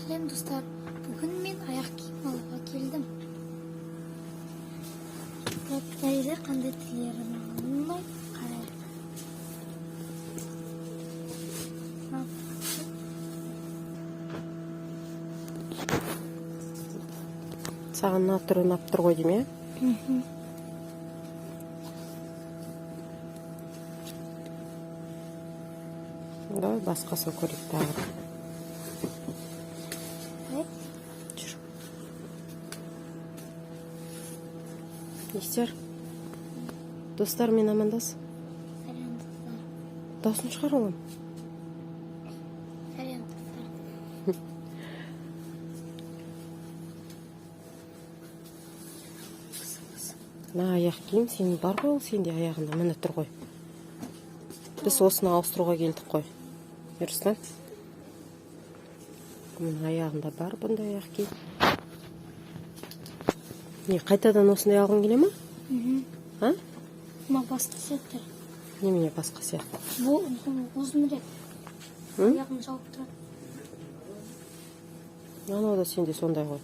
Сәлем, достар! Бүгін мен аяқ киім алуға келдім. Қандай қандай түрлері маған ұнайды, қарайық. Мынау. Саған мына түрі ұнап тұр ғой деймін, иә? Мхм. Давай басқасын көрейік тағы да. Давай. Жүр. Не істер? Достармен амандас. Сәлем, достар! Дауысын шығар, оғлым. Сәлем, достар! Мына аяқ киім сенің бар ғой, ол сенде аяғында міне тұр ғой. Біз осыны ауыстыруға келдік қой, Ерұслан. Мына аяғында бар бұндай аяқ киім. Не, қайтадан осындай алғың келе ма? Мхм. А? Мына басқа сияқты. Немене басқа сияқты? Бұл ұзынырақ. М? Аяғын жауып тұрады. Анау да сенде сондай ғой.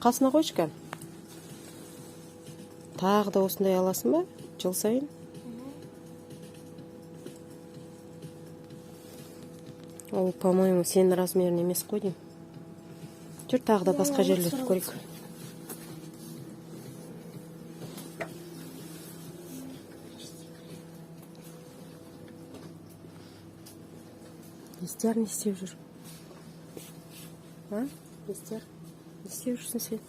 Қасына қойшы, кән. Тағы да осындай аласың ба жыл сайын? Ол, по моему, сенің размерің емес қой деймін. Жүр, тағы да басқа Иә, жерлерді осы. көрейік. Естияр не істеп жүр? А, Естияр, не істеп жүрсің сен?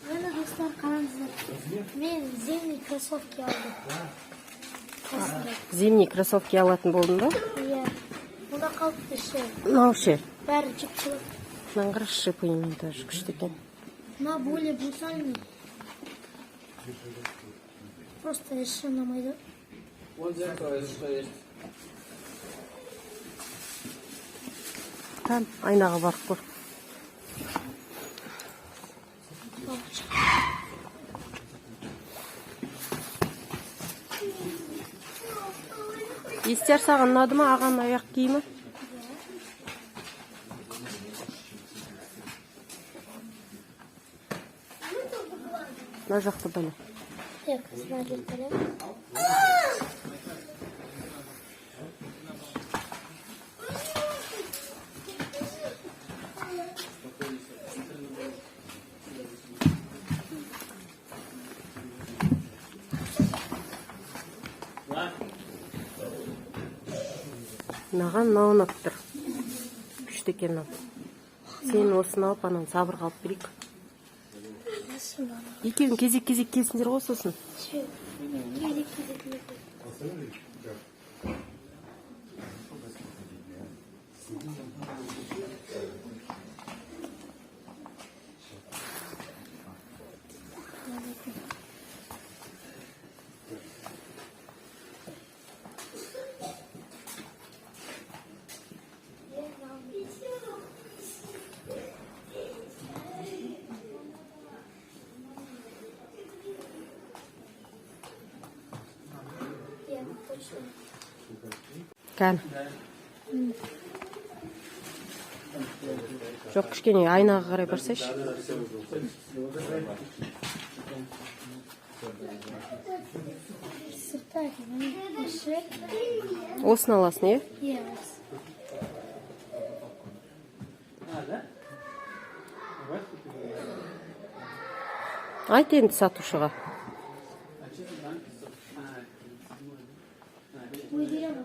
Міне, достар, қараңыздар. Мен зимний кроссовки алдым. Осындай. Зимний кроссовки алатын болдың ба? Иә. Мұнда қалыпты іші. Мынау ше? Бәрі жіп-жылы. Мынаны қарашы, шипымен тоже күшті екен. Мына более брутальный. Просто іші ұнамайды. Вот зеркало, если что, есть. Кән, айнаға барып көр. Бабочка. Естияр, саған ұнады ма ағаның аяқ киімі? Мына жақта бәле. Так, смотри, қарай. Маған мынау ұнап тұр, күшті екен мынау. Сен осыны алып, ананы Сабырға алып берейік. Осы маған. Екеуің кезек кезек келсіңдер ғой сосын. Все. Кезек кезек екі. Иә, точно. Кән, жоқ, кішкене айнаға қарай барсайшы. Сырты әдемі, іші. Осыны аласың, иә? Иә, осы. А, да? Давай купим. Айт енді сатушыға. А что ты банки? А, это седьмой, да? А, Өздері.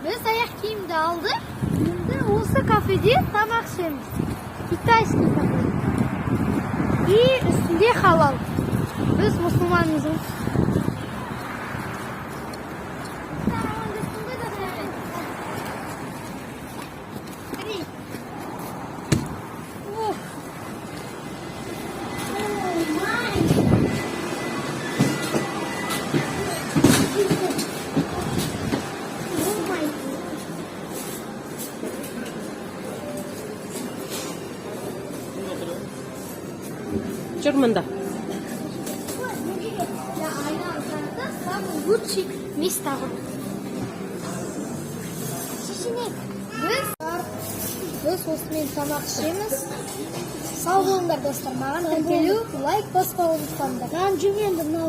Біз аяқ киімді алдық. Енді осы кафеде тамақ ішеміз. Китайский кафе. И үстінде халал. Біз мұсылманбыз ғой. Три. Ух. Oh my. Oh my God. Жүр мында. Для айналдарда самый лучший место ғой. Шешінек. Біз осымен тамақ ішеміз. Сау болыңдар, достар. Маған тіркелу, лайк баспауды ұмытпаңдар. Маған жүр енді мынау.